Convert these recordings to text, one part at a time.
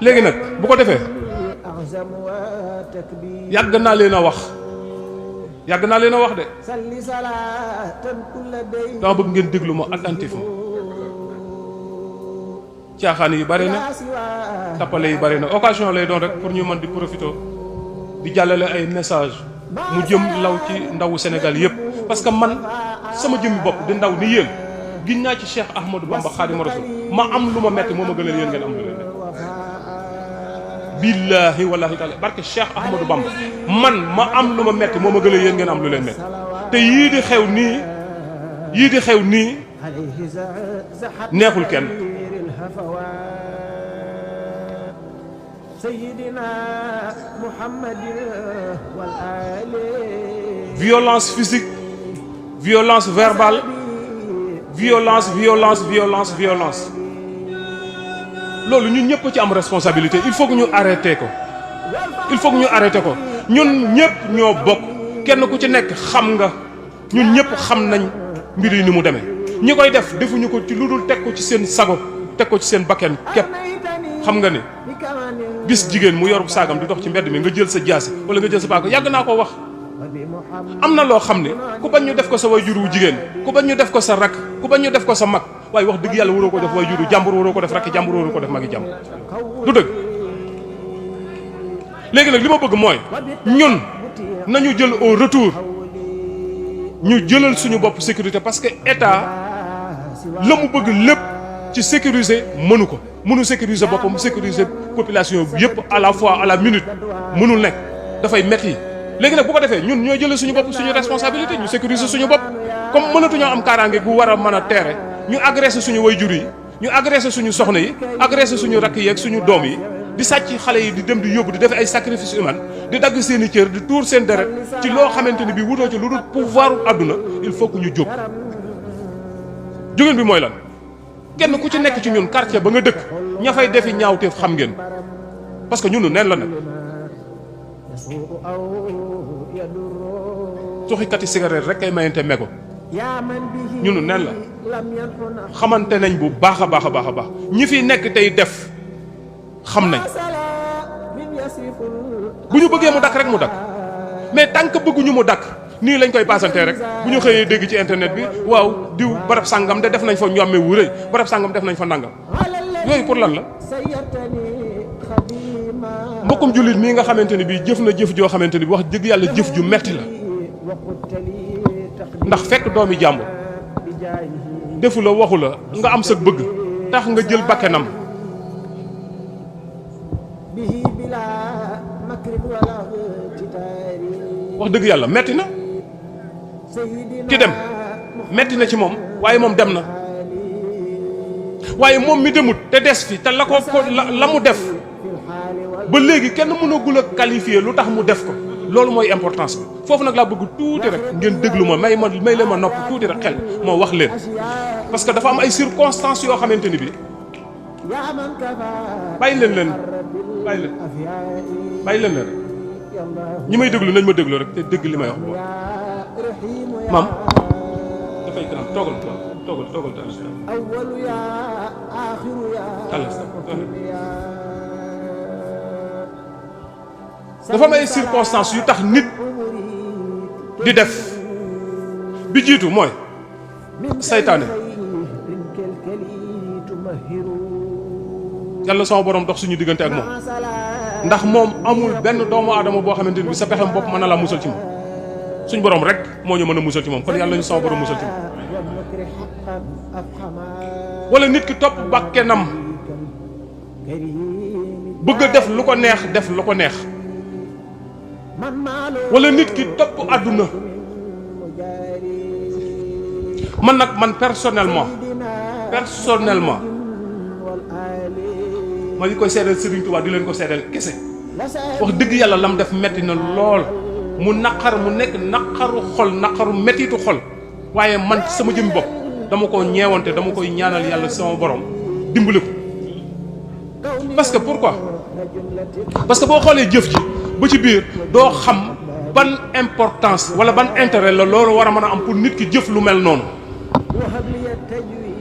léegi nag bu ko defee yàgg naa leen a wax de dama bëgg ngeen déglu ma attentivement. caaxaan yi bari na tappale yi bari na occasion lay doon rek pour ñu mën di profiter di jàllale ay message mu jëm law ci ndawu Sénégal yépp parce que man sama jëmmi bopp di ndaw ni yéen giñ naa ci Cheikh Ahmadou Bamba Khadimou Rassoul ma am lu ma metti moo ma gënal yéen ngeen am lu leen metti billaahi wallaahi taala barke Cheikh Ahmadou Bamba man ma am lu ma metti moo ma gënal yéen ngeen am lu leen metti te yii di xew nii neexul kenn. violence physique, violence verbale, violence. loolu ñun ñëpp ci am responsabilité il faut que ñu arrêté ko ñun ñëpp ñoo bokk kenn ku ci nekk xam nga ñun ñëpp xam nañ mbir yi ni mu demee ñi koy def defuñu ko ci lu dul teg ko ci seen sago teg ko ci seen bakken képp xam nga ne gis jigéen mu yorub saagam di dox ci mbedd mi nga jël sa jaasi wala nga jël sa paaka yàgg naa ko wax am na loo xam ne ku bañ ñu def ko sa waajur wu jigéen ku bañ ñu def ko sa rakk ku bañ ñu def ko sa mag waaye wax dëgg yàlla waroo ko def waajuru jàmbur waroo ko def rakki jàmbur waroo ko def magi jàmbur du dëgg léegi nag li ma bëgg mooy ñun nañu jël au retour ñu jëlal suñu bopp sécurité parce que état la mu bëgg lépp ci sécuriser mënu sécuriser boppam sécuriser population bi yëpp à la fois à la minute mënul nekk dafay metti léegi nag bu ko defee ñun ñoo jëlee suñu bopp suñu responsabilité ñu sécuriser suñu bopp comme mënatuñoo am kaaraange gu war a mën a teere ñu agressé suñu wayjur yi ñu agressé suñu soxna yi agressé suñu rakk yi ak suñu doom yi di sàcc xale yi di dem di yóbbu di def ay sacrifice humain di dagg seen i cër di tuur seen deret ci loo xamante ni bii wutoo ci lu dul pouvoir àdduna il faut que ñu jóg jógeen bi mooy lan kenn ku ci nekk ci ñun quartier ba nga dëkk ña fay defi ñaawteef xam ngeen parce que ñunu neen la nag tuxikati cigarette rek kay mayante meko ñunu neen la xamante nañ bu baax a baax ñi fi nekk tey def xam nañ bu ñu bëggee mu dakk rek mu dakk mais tant que bëgguñu mu dakk nii lañ koy paasantee rek bu ñu xëyee dégg ci internet bi waaw diw barab sàngam de def nañ fa ñomme wu rëy barab sàngam def nañ fa nangam yooyu pour lan la mbokkum jullit mii nga xamante ni bii jëf na jëf joo xamante ni bi wax dëgg yàlla jëf ju metti la ndax fekk doomi jàmbur defu la waxu la nga am sa bëgg tax nga jël bakkenam wax dëgg yàlla metti na ki dem metti na ci moom waaye moom dem na waaye moom mi demut te des fi te la mu def ba léegi kenn mënagul a qualifier lu tax mu def ko loolu mooy importance bi foofu nag laa bëgg tuuti rek ngeen déglu ma may leen ma nopp tuuti rek xel moo wax leen parce que dafa am ay circonstances yoo xamante ni bi bàyyi leen rek ñi may déglu nañ ma déglu rek te dégg li may wax boobu maam dafay kanam toogal dafa am ay circonstances yu tax nit di def bi jiitu mooy saytaane yàlla sama borom dox suñu diggante ak moom ndax moom amul benn doomu aadama boo xamante ni bi sa pexem bopp mën na la musal ci moom suñ borom rek moo ñu mën a musal ci moom kon yàlla ñu sama borom musal ci moom wala nit ki topp bakkenam bëgg a def lu ko neex def lu ko neex wala nit ki topp àdduna man nag man personnellement ma ngi koy seedal Serigne Touba di leen ko seedal kese wax dëgg yàlla lam def metti na lool mu nekk naqaru xol naqaru mettitu xol waaye man sama jëm bopp dama ko ñeewante dama koy ñaanal yàlla sama borom dimbali ko parce que pourquoi parce que boo xoolee jëf ji ba ci biir doo xam ban importance wala ban intérêt la loolu war a mën a am pour nit ki jëf lu mel noonu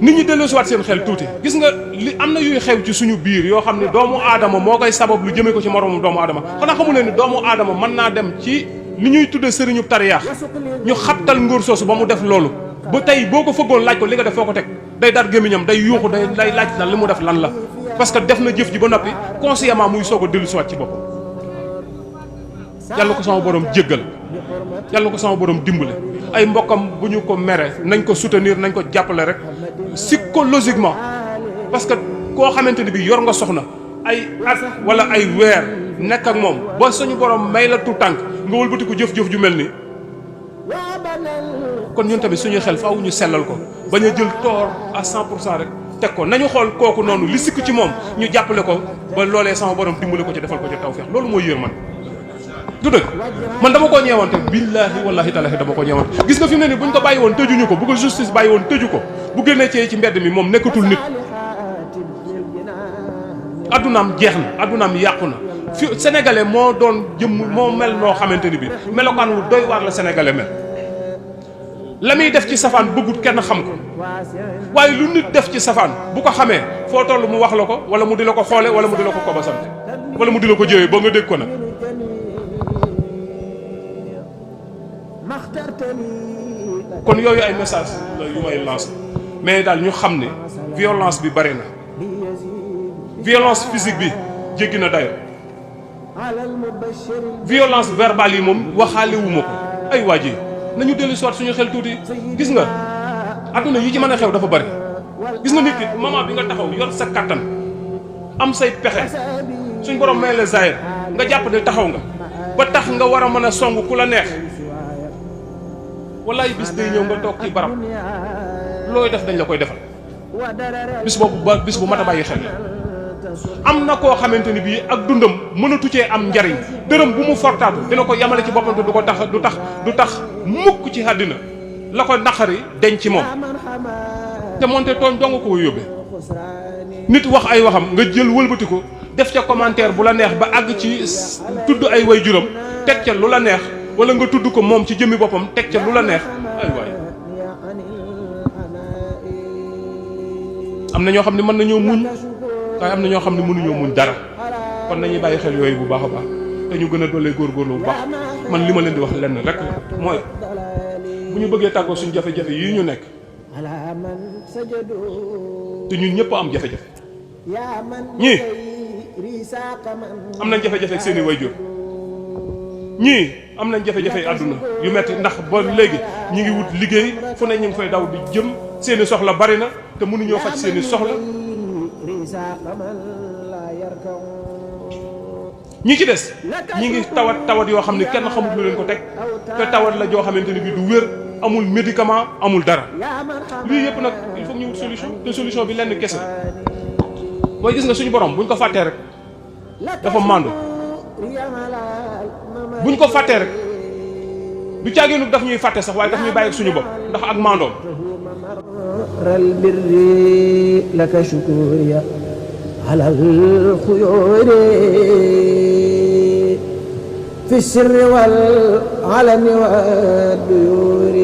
nit ñi delloosiwaat seen xel tuuti gis nga li am na yuy xew ci suñu biir yoo xam ne doomu aadama moo koy sabab lu jëmee ko ci moroomu doomu aadama xanaa xamu leen ni doomu aadama mën naa dem ci li ñuy tudde sëriñu tariyaax ñu xattal ngóor soosu ba mu def loolu ba tey boo ko fëggoon laaj ko li nga def foo ko teg day dar gémmiñam day yuuxu day laaj lan li mu def lan la parce que def na jëf ji ba noppi consciemment muy soog a dellusiwaat ci boppam yàlla ko sama borom jéggal yàlla ko sama borom dimbale ay mbokkam bu ñu ko mere nañ ko soutenir nañ ko jàppale rek psychologiquement parce que koo xamante ni bi yor nga soxna ay at wala ay weer nekk ak moom ba suñu borom may la tu tànk nga wëlbati ko jëf-jëf ju mel ni kon ñun tamit suñuy xel faaw ñu sellal ko bañ a jël tort à 100% rek teg ko nañu xool kooku noonu li sikk ci moom ñu jàppale ko ba loolee sama borom dimbale ko ci defal ko ci tawfeex loolu mooy yër man du dëgg man dama koo ñeewante billaahi wallaahi taalaahi dama ko ñeewante gis nga fi mu ne ni buñ ko bàyyi woon tëjuñu ko bu ko justice bàyyi woon tëju ko bu génnee ci mbedd mi moom nekkatul nit addunaam jeex na addunaam yàqu na fi sénégalais moo doon jëmm moo mel noo xamante ni bi melokaan wu doy waar la sénégalais mel la muy def ci safaan bëggut kenn xam ko waaye lu nit def ci safaan bu ko xamee foo toll mu wax la ko wala mu di la ko xoole wala mu di la ko kobasante wala mu di la ko jëwee ba nga dégg ko nag kon yooyu ay message la yu may lancé mais daal ñu xam ne violence bi bari na violence physique bi jéggi na dayo violence verbale yi moom waxaale wu ma ko ay waa ji nañu dellu soit suñu xel tuuti gis nga adduna yi ci mën a xew dafa bari gis nga nit ki moment bi nga taxaw yor sa kattan am say pexe suñ borom may la zaahir nga jàpp ne taxaw nga ba tax nga war a mën a song ku la neex wallaay bis day ñëw nga toog ci barab looy def dañ la koy defal bis boobu bis bu mat a bàyyi xel am na koo xamante ni bii ak dundam mënatu cee am njariñ dërëm bu mu fortaatu dina ko yamale ci boppam te du tax mukk ci àddina la ko naqari deñ ci moom te moonte tooñ doo nga ko yóbbee nit wax ay waxam nga jël wëlbati ko def ca commentaire bu la neex ba àgg ci tudd ay way juram teg ca lu la neex wala nga tudd ko moom ci jëmmi boppam teg ca lu la neex ay waay am na ñoo xam ne mën nañoo muñ waaye am na ñoo xam ne mënuñoo muñ dara kon nañuy bàyyi xel yooyu bu baax a baax te ñu gën a dollee góorgóorlu bu baax man li ma leen di wax lenn rek mooy bu ñu bëggee tàggoo suñu jafe-jafe yii ñu nekk te ñun ñëpp am jafe-jafe ñii am nañ jafe-jafe ak seeni waajur ñii am nañ jafe-jafe àdduna yu metti ndax ba léegi ñi ngi wut liggéey fu ne ñu ngi fay daw di jëm seeni soxla bari na te mënuñoo faj seeni soxla ñi ci des ñi ngi tawat yoo xam ne kenn xamul lu leen ko teg te tawat la joo xamante ni bi du wér amul médicament amul dara lii yëpp nag il faut ñu wut solution te solution bi lenn kese mooy gis nga suñu borom buñ ko fàttee rek dafa màndu buñ ko fàttee rek du caageenu daf ñuy fàtte sax waaye daf ñuy bàyyi ak suñu bopp ndax ak màndoom البر لك شكوري على الخيور في السر والعلن والديور